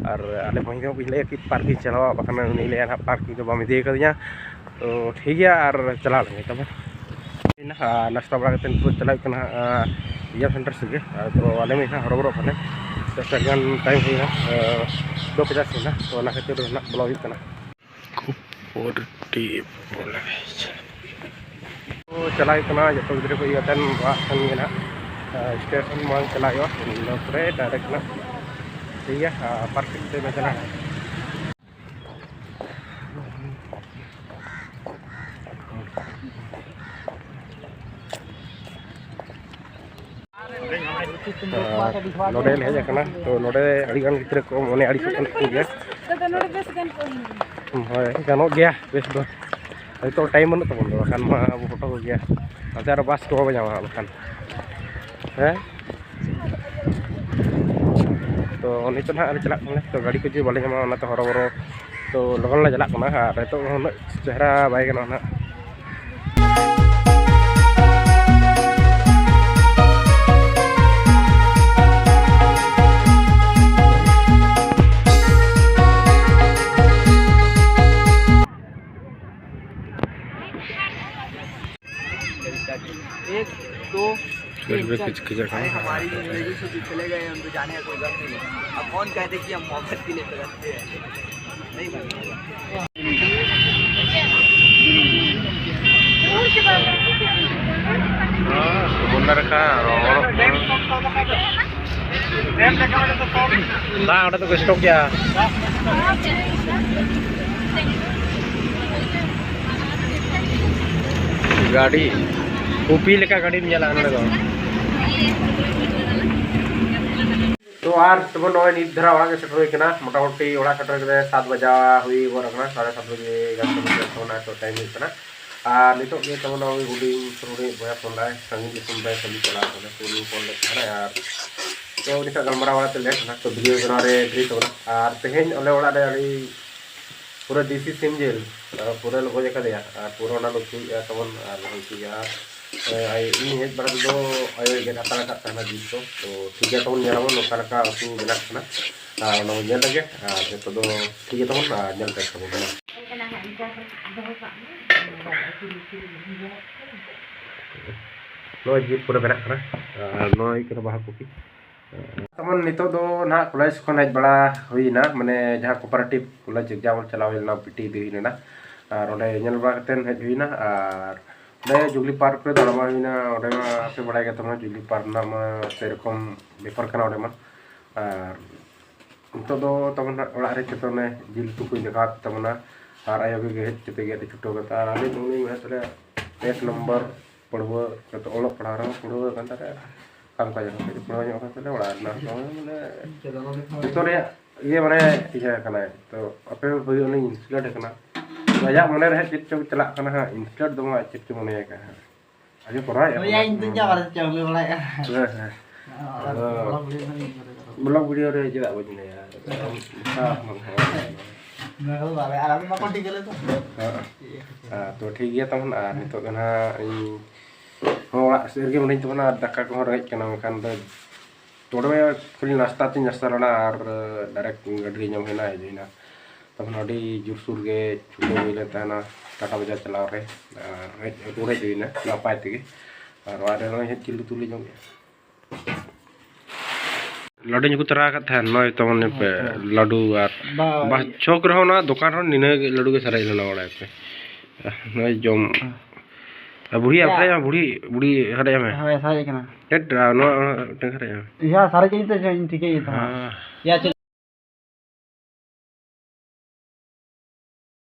ᱟᱨ ᱟᱞᱮ ᱵᱷᱟᱹᱭ ᱫᱚ ᱞᱟᱹᱭᱟ ᱠᱤ ᱯᱟᱨᱠ ᱤᱧ ᱪᱟᱞᱟᱣᱟ, ᱵᱟᱠᱷᱟᱱ ᱩᱱᱤ ᱞᱟᱹᱭᱟ ᱱᱟᱦᱟᱜ ᱯᱟᱨᱠ ᱤᱧ ᱫᱚ ᱵᱟᱢ ᱤᱫᱤ ᱠᱟᱫᱤᱧᱟ᱾ ᱛᱚ ᱴᱷᱤᱠ ᱜᱮᱭᱟ, ᱟᱨ ᱪᱟᱞᱟᱣ ᱞᱮᱱ ᱜᱮ ᱛᱚᱵᱮ᱾ ᱟᱨ ᱱᱟᱥᱛᱟ ᱵᱟᱲᱟ ᱠᱟᱛᱮ ᱱᱤᱛᱚᱜ ᱪᱟᱞᱟᱜ ᱦᱩᱭᱩᱜ ᱠᱟᱱᱟ ᱦᱟᱸᱜ, ᱟᱨ ᱮᱠᱡᱟᱢ ᱥᱮᱱᱴᱟᱨ ᱥᱮᱫ ᱜᱮ᱾ ᱟᱨ ᱛᱚ ᱟᱞᱮ ᱢᱟ ᱦᱟᱸᱜ ᱦᱚᱨᱚᱵᱚᱨᱚᱜ ᱠᱟᱱᱟ, ᱫᱚᱥ ᱜᱟᱱ ᱴᱟᱭᱤᱢ ᱦᱩᱭᱱᱟ, ᱟᱨ ᱫᱚ ᱯᱚᱪᱟᱥ ᱦᱩᱭᱱᱟ, ᱛᱚ ᱚᱱᱟ ᱠᱷᱟᱹᱛᱤᱨ ᱫᱚ ᱦᱟᱸᱜ ᱵᱚᱞᱚ ᱦᱩᱭᱩᱜ ᱠᱟᱱᱟ᱾ ᱠᱷᱩᱵ ᱯᱚᱨᱴᱤ ᱵᱚᱞᱮ᱾ ᱛᱚ ᱪᱟᱞᱟᱜ ᱦᱩᱭᱩᱜ ᱠᱟᱱᱟ ᱡᱚᱛᱚ ᱜᱤᱫᱽᱨᱟᱹ ᱠᱚ ᱤᱭᱟᱹ ᱠᱟᱛᱮ ᱚᱲᱟᱜ ᱥᱮᱱ ᱜᱮ ᱱᱟᱦᱟᱜ, ᱟᱨ ᱥᱴᱮᱥᱚᱱ ᱢᱟᱲᱟᱝ ᱪᱟᱞᱟᱜ ᱦᱩᱭᱩᱜᱼᱟ, ᱤᱱᱟᱹ ᱯᱚᱨᱮ ᱰᱟᱭᱨᱮᱠᱴ ᱱᱟᱦᱟᱜ ᱴᱷᱤᱠ ᱜᱮᱭᱟ, ᱟᱨ ᱯᱟᱨᱠᱤᱝ ᱛᱮ ᱪᱟᱞᱟᱜᱼᱟ᱾ ᱟᱨ ᱱᱚᱰᱮ ᱞᱮ ᱦᱮᱡ ᱟᱠᱟᱱᱟ, ᱛᱚ ᱱᱚᱰᱮ ᱟᱹᱰᱤᱜᱟᱱ ᱜᱤᱫᱽᱨᱟᱹ ᱠᱚ ᱢᱚᱱᱮ ᱟᱹᱲᱤᱥᱚᱜ ᱠᱟᱱ ᱛᱟᱠᱚ ᱜᱮᱭᱟ᱾ ᱫᱟᱫᱟ, ᱱᱚᱰᱮ ᱵᱮᱥ ᱜᱟᱱ ᱠᱚ ᱦᱩᱭᱩᱜᱼᱟ᱾ ᱦᱳᱭ, ᱜᱟᱱᱚᱜ ᱜᱮᱭᱟ ᱵᱮᱥ ᱫᱚ᱾ ᱱᱤᱛᱚᱜ ᱴᱟᱭᱤᱢ ᱵᱟᱹᱱᱩᱜ ᱛᱟᱵᱚᱱ ᱫᱚ, ᱵᱟᱠᱷᱟᱱ ᱢᱟ ᱟᱵᱚ ᱯᱷᱳᱴᱳ ᱠᱚ ᱜᱮᱭᱟ᱾ ᱱᱚᱛᱮ ᱟᱨᱚ ᱵᱟᱥ ᱠᱚ ᱵᱟᱵᱚ ᱧᱟᱢᱟ ᱵᱟᱠᱷᱟᱱ᱾ ᱦᱮᱸ? ᱛᱚ ᱱᱤᱛᱚᱜ ᱱᱟᱦᱟᱜ ᱞᱮ ᱪᱟᱞᱟᱜ ᱠᱟᱱᱟ, ᱛᱚ ᱜᱟᱹᱰᱤ ᱠᱚ ᱡᱩᱫᱤ ᱵᱟᱞᱮ ᱧᱟᱢᱟ, ᱚᱱᱟᱛᱮ ᱦᱚᱨᱚᱵᱚᱨᱚ, ᱛᱚ ᱞᱚᱜᱚᱱ ᱞᱮ ᱪᱟᱞᱟᱜ ᱠᱟᱱᱟ᱾ ᱟᱨ ᱱᱤᱛᱚᱜ ᱩᱱᱟᱹᱜ ᱪᱮᱦᱨᱟ ᱵᱟᱭ ᱜᱟᱱᱚᱜᱼᱟ ᱱᱟᱦᱟᱜ᱾ एक, दो, तीन, चल। अरे, हमारी जिंदगी से भी चले गए, हम तो जाने का कोई गम नहीं है। अब कौन कहते कि हम मोहब्बत के लिए तरसते हैं? नहीं भाई। ᱥᱩᱵᱚᱨᱱᱚᱨᱮᱠᱷᱟ ᱨᱚᱦᱚᱲᱚᱜ ᱠᱟᱱᱟ᱾ ᱫᱟᱜ ᱚᱸᱰᱮ ᱫᱚᱠᱚ ᱥᱴᱚᱠ ᱜᱮᱭᱟ᱾ ᱜᱟᱹᱰᱤ ᱠᱚᱯᱤ ᱞᱮᱠᱟ ᱜᱟᱹᱰᱤᱢ ᱧᱮᱞᱟ ᱱᱚᱰᱮ ᱫᱚ᱾ ᱛᱚ ᱟᱨ ᱛᱟᱵᱚᱱ ᱱᱚᱜᱼᱚᱭ ᱱᱤᱛ ᱫᱷᱟᱨᱟ ᱚᱲᱟᱜ ᱜᱮ ᱥᱮᱴᱮᱨ ᱦᱩᱭ ᱠᱟᱱᱟ᱾ ᱢᱚᱴᱟᱢᱩᱴᱤ ᱚᱲᱟᱜ ᱥᱮᱴᱮᱨ ᱠᱟᱛᱮ ᱥᱟᱛ ᱵᱟᱡᱟ ᱦᱩᱭ ᱜᱚᱫ ᱟᱠᱟᱱᱟ, ᱥᱟᱲᱮ ᱥᱟᱛ ᱵᱟᱡᱮ ᱜᱟᱱ ᱛᱟᱵᱚᱱ ᱡᱚᱛᱚ ᱚᱱᱟ ᱱᱤᱛᱚᱜ ᱴᱟᱭᱤᱢ ᱦᱩᱭᱩᱜ ᱠᱟᱱᱟ᱾ ᱟᱨ ᱱᱤᱛᱚᱜ ᱜᱮ ᱛᱟᱵᱚᱱ ᱱᱚᱜᱼᱚᱭ ᱦᱩᱰᱤᱧ ᱥᱩᱨ ᱨᱤᱱᱤᱡ ᱵᱚᱭᱦᱟ ᱯᱷᱳᱱ ᱫᱟᱭ, ᱥᱟᱺᱜᱤᱧ ᱫᱤᱥᱚᱢ ᱨᱮ ᱠᱟᱹᱢᱤ ᱪᱟᱞᱟᱣ ᱠᱟᱱᱟ, ᱛᱚ ᱩᱱᱤ ᱯᱷᱳᱱ ᱞᱮᱫ ᱛᱟᱦᱮᱱᱟᱭ᱾ ᱟᱨ ᱛᱚ ᱩᱱᱤ ᱥᱟᱶ ᱜᱟᱞᱢᱟᱨᱟᱣ ᱵᱟᱲᱟ ᱛᱮ ᱞᱮᱴ ᱮᱱᱟ, ᱛᱚ ᱵᱷᱤᱰᱤᱭᱳ ᱵᱮᱱᱟᱣ ᱨᱮ ᱰᱮᱨᱤ ᱛᱟᱵᱚᱱᱟ᱾ ᱟᱨ ᱛᱮᱦᱮᱧ ᱟᱞᱮ ᱚᱲᱟᱜ ᱨᱮ ᱟᱹᱰᱤ ᱯᱩᱨᱟᱹ ᱫᱮᱥᱤ ᱥᱤᱢ ᱡᱤᱞ, ᱟᱨ ᱯᱩᱨᱟᱹ ᱞᱮ ᱜᱚᱡ ᱟᱠᱟᱫᱮᱭᱟ, ᱟᱨ ᱯᱩᱨᱟᱹ ᱚᱱᱟ ᱞᱮ ᱩᱛᱩᱭᱮᱫᱼᱟ ᱛᱟᱵᱚᱱ, ᱟᱨ ᱞᱮ ᱩᱛᱩᱭᱮᱫᱼᱟ᱾ ᱟᱨ, ᱮ, ᱟᱭ-, ᱤᱧ ᱦᱮᱡ ᱵᱟᱲᱟ ᱛᱮᱫᱚ ᱟᱭᱳᱭ ᱜᱮᱫ ᱦᱟᱛᱟᱲ ᱟᱠᱟᱫ ᱛᱟᱦᱮᱱᱟ ᱡᱤᱞ ᱠᱚ᱾ ᱛᱚ ᱴᱷᱤᱠ ᱜᱮᱭᱟ, ᱛᱟᱵᱚᱱ ᱧᱮᱞᱟᱵᱚᱱ ᱚᱠᱟ ᱞᱮᱠᱟ ᱩᱛᱩ ᱵᱮᱱᱟᱜ ᱠᱟᱱᱟ, ᱟᱨ ᱚᱱᱟ ᱵᱚᱱ ᱧᱮᱞ ᱞᱮᱜᱮ᱾ ᱟᱨ ᱡᱚᱛᱚ ᱫᱚ ᱴᱷᱤᱠ ᱜᱮ ᱛᱟᱵᱚᱱ, ᱟᱨ ᱧᱮᱞ ᱯᱮ ᱛᱟᱵᱚᱱ᱾ ᱱᱚᱜᱼᱚᱭ ᱡᱤᱞ ᱯᱩᱨᱟᱹ ᱵᱮᱱᱟᱜ ᱠᱟᱱᱟ, ᱟᱨ ᱱᱚᱣᱟ ᱦᱩᱭᱩᱜ ᱠᱟᱱᱟ ᱵᱟᱦᱟ ᱠᱚᱯᱤ᱾ ᱛᱟᱵᱚᱱ ᱱᱤᱛᱚᱜ ᱫᱚ ᱱᱟᱦᱟᱜ ᱠᱚᱞᱮᱡᱽ ᱠᱷᱚᱱ ᱦᱮᱡ ᱵᱟᱲᱟ ᱦᱩᱭᱱᱟ, ᱢᱟᱱᱮ ᱡᱟᱦᱟᱸ ᱠᱳᱯᱟᱨᱮᱴᱤᱵᱷ ᱠᱚᱞᱮᱡᱽ ᱮᱠᱡᱟᱢ ᱪᱟᱞᱟᱣ ᱦᱩᱭ ᱞᱮᱱᱟ, ᱯᱤᱴᱤ ᱤᱫᱤ ᱦᱩᱭ ᱞᱮᱱᱟ᱾ ᱟᱨ ᱚᱸᱰᱮ ᱧᱮᱞ ᱵᱟᱲᱟ ᱠᱟᱛᱮᱫ ᱦᱮᱡ ᱦᱩᱭᱱᱟ᱾ ᱟᱨ ᱚᱸᱰᱮ ᱡᱩᱵᱽᱞᱤ ᱯᱟᱨᱠ ᱨᱮ ᱫᱟᱬᱟ ᱵᱟᱲᱟ ᱦᱩᱭᱱᱟ᱾ ᱚᱸᱰᱮ ᱢᱟ ᱟᱯᱮ ᱵᱟᱲᱟᱭ ᱜᱮᱭᱟ ᱛᱟᱵᱚᱱᱟ, ᱡᱩᱵᱽᱞᱤ ᱯᱟᱨᱠ ᱨᱮᱱᱟᱜ ᱢᱟ ᱥᱮᱨᱚᱠᱚᱢ ᱵᱮᱯᱟᱨ ᱠᱟᱱᱟ ᱚᱸᱰᱮ ᱢᱟ᱾ ᱟᱨ ᱱᱤᱛᱚᱜ ᱫᱚ ᱛᱟᱵᱚᱱ ᱦᱟᱸᱜ ᱚᱲᱟᱜ ᱨᱮ ᱡᱚᱛᱚ ᱚᱱᱮ ᱡᱤᱞ ᱩᱛᱩ ᱠᱚᱧ ᱫᱮᱠᱷᱟᱣ ᱟᱯᱮ ᱛᱟᱵᱚᱱᱟ᱾ ᱟᱨ ᱟᱭᱳ ᱜᱮ ᱦᱮᱡ ᱠᱟᱛᱮ ᱜᱮ ᱟᱹᱰᱤ ᱪᱷᱩᱴᱟᱹᱣ ᱠᱟᱛᱮ, ᱟᱨ ᱟᱹᱞᱤᱧ ᱫᱚ ᱩᱱᱤ ᱢᱮᱱᱟᱜ ᱛᱟᱞᱮᱭᱟ ᱮᱠ ᱱᱚᱢᱵᱚᱨ ᱯᱟᱹᱲᱣᱟᱹ, ᱡᱚᱛᱚ ᱚᱞᱚᱜ ᱯᱟᱲᱦᱟᱣ ᱨᱮᱦᱚᱸ ᱯᱟᱹᱲᱣᱟᱹ ᱠᱟᱱ ᱛᱟᱞᱮᱭᱟ᱾ ᱠᱟᱢ ᱠᱟᱡᱽ ᱨᱮᱦᱚᱸ ᱠᱟᱹᱴᱤᱡ ᱯᱟᱹᱲᱣᱟᱹ ᱧᱚᱜ ᱠᱟᱱ ᱛᱟᱞᱮᱭᱟ, ᱚᱲᱟᱜ ᱨᱮᱱᱟᱜ ᱦᱚᱸ ᱢᱟᱱᱮ ᱡᱚᱛᱚ ᱨᱮᱭᱟᱜ ᱤᱭᱟᱹ ᱢᱟᱱᱮ ᱤᱭᱟᱹ ᱠᱟᱱᱟᱭ᱾ ᱛᱚ ᱟᱯᱮ ᱦᱚᱸ ᱵᱷᱟᱹᱜᱤ ᱩᱱᱤ ᱤᱱᱥᱩᱞᱮᱴ ᱠᱟᱱᱟ᱾ ᱟᱭᱟᱜ ᱢᱚᱱᱮ ᱨᱮ ᱦᱟᱸᱜ ᱪᱮᱫ ᱪᱚᱝ ᱪᱟᱞᱟᱜ ᱠᱟᱱᱟ ᱦᱟᱸᱜ, ᱤᱱᱥᱩᱞᱮᱴ ᱫᱚ ᱵᱟᱝ, ᱪᱮᱫ ᱪᱚᱝ ᱢᱚᱱᱮᱭ ᱠᱟᱱᱟ ᱦᱟᱸᱜ᱾ ᱟᱹᱰᱤ ᱠᱚᱨᱟᱣ ᱦᱩᱭ ᱤᱧ ᱫᱩᱧ ᱡᱟ ᱵᱟᱨ ᱪᱮᱫ ᱦᱚᱸ ᱵᱟᱲᱟᱭᱟ᱾ ᱦᱮᱸ, ᱦᱮᱸ᱾ ᱟᱫᱚ ᱵᱞᱚᱜ ᱵᱷᱤᱰᱤᱭᱳ ᱫᱚ ᱤᱧ ᱠᱚᱨᱮ ᱫᱚ᱾ ᱵᱞᱚᱜ ᱵᱷᱤᱰᱤᱭᱳ ᱨᱮ ᱪᱮᱫᱟᱜ ᱵᱟᱹᱧ ᱞᱟᱹᱭᱟ? ᱱᱚᱣᱟ ᱠᱚᱫᱚ ᱵᱟᱞᱮ, ᱟᱨ ᱟᱞᱮ ᱢᱟ ᱠᱚ ᱴᱷᱤᱠ ᱜᱮᱞᱮ ᱛᱚ᱾ ᱦᱮᱸ᱾ ᱦᱮᱸ, ᱛᱚ ᱴᱷᱤᱠ ᱜᱮᱭᱟ ᱛᱟᱵᱚᱱ, ᱟᱨ ᱱᱤᱛᱚᱜ ᱫᱚ ᱱᱟᱦᱟᱜ ᱤᱧ ᱦᱚᱸ ᱚᱲᱟᱜ ᱥᱮᱫ ᱨᱮᱜᱮ ᱢᱤᱱᱟᱹᱧ ᱛᱟᱵᱚᱱᱟ, ᱟᱨ ᱫᱟᱠᱟ ᱠᱚᱦᱚᱸ ᱨᱮᱸᱜᱮᱡ ᱠᱟᱱᱟ, ᱢᱮᱱᱠᱷᱟᱱ ᱫᱚ ᱱᱚᱰᱮ ᱠᱷᱟᱹᱞᱤ ᱱᱟᱥᱛᱟ ᱛᱤᱧ ᱱᱟᱥᱛᱟ ᱞᱮᱱᱟ ᱟᱨ ᱰᱟᱭᱨᱮᱠᱴ ᱜᱟᱹᱰᱤ ᱨᱮ ᱧᱟᱢ ᱦᱩᱭᱱᱟ, ᱦᱮᱡ ᱦᱩᱭᱱᱟ᱾ ᱛᱚᱠᱷᱚᱱ ᱟᱹᱰᱤ ᱡᱳᱨᱥᱳᱨ ᱜᱮ ᱪᱷᱩᱴᱟᱹᱣ ᱦᱩᱭ ᱞᱮᱱ ᱛᱟᱦᱮᱱᱟ ᱴᱟᱴᱟ ᱵᱟᱡᱟᱨ ᱪᱟᱞᱟᱣ ᱨᱮ, ᱟᱨ ᱦᱮᱡ ᱨᱩᱣᱟᱹᱲ ᱦᱮᱡ ᱦᱩᱭᱱᱟ ᱱᱟᱯᱟᱭ ᱛᱮᱜᱮ᱾ ᱟᱨ ᱚᱲᱟᱜ ᱨᱮ ᱱᱚᱜᱼᱚᱭ ᱦᱮᱡ ᱡᱤᱞ ᱩᱛᱩ ᱞᱮ ᱡᱚᱢᱮᱜᱼᱟ᱾ ᱞᱟᱹᱰᱩᱧ ᱟᱹᱜᱩ ᱛᱚᱨᱟ ᱟᱠᱟᱫ ᱛᱟᱦᱮᱱ, ᱱᱚᱜᱼᱚᱭ ᱛᱟᱵᱚᱱ ᱯᱮ ᱦᱮᱸ, ᱛᱚ᱾ ᱞᱟᱹᱰᱩ ᱟᱨ ᱵᱟ, ᱵᱟ, ᱪᱷᱚᱠ ᱨᱮᱦᱚᱸ ᱚᱱᱟ ᱫᱚᱠᱟᱱ ᱨᱮᱦᱚᱸ ᱱᱤᱱᱟᱹᱜ ᱜᱮ ᱞᱟᱹᱰᱩ ᱜᱮ ᱥᱟᱨᱮᱡ ᱞᱮᱱᱟ, ᱵᱟᱲᱟᱭ ᱯᱮ᱾ ᱱᱚᱜᱼᱚᱭ ᱡᱚᱢ᱾ ᱦᱮᱸ᱾ ᱟᱨ ᱵᱩᱲᱦᱤ ᱟᱯᱮ ᱵᱩᱲᱦᱤ ᱵᱩᱲᱦᱤ ᱦᱟᱨᱮᱡ ᱢᱮ᱾ ᱦᱳᱭ, ᱥᱟᱨᱮᱡ ᱠᱟᱱᱟ᱾ ᱴᱮᱴ ᱱᱚᱣᱟ ᱢᱤᱫᱴᱟᱝ ᱦᱟᱨᱮᱡ ᱢᱮ᱾ ᱤᱭᱟ ᱥᱟᱨᱮᱡ ᱤᱧ ᱛᱮ ᱤᱧ ᱴᱷᱤᱠᱟᱹᱭ ᱛᱟᱢᱟ᱾ ᱦᱮᱸ᱾ ᱭᱟ ᱪᱮᱫ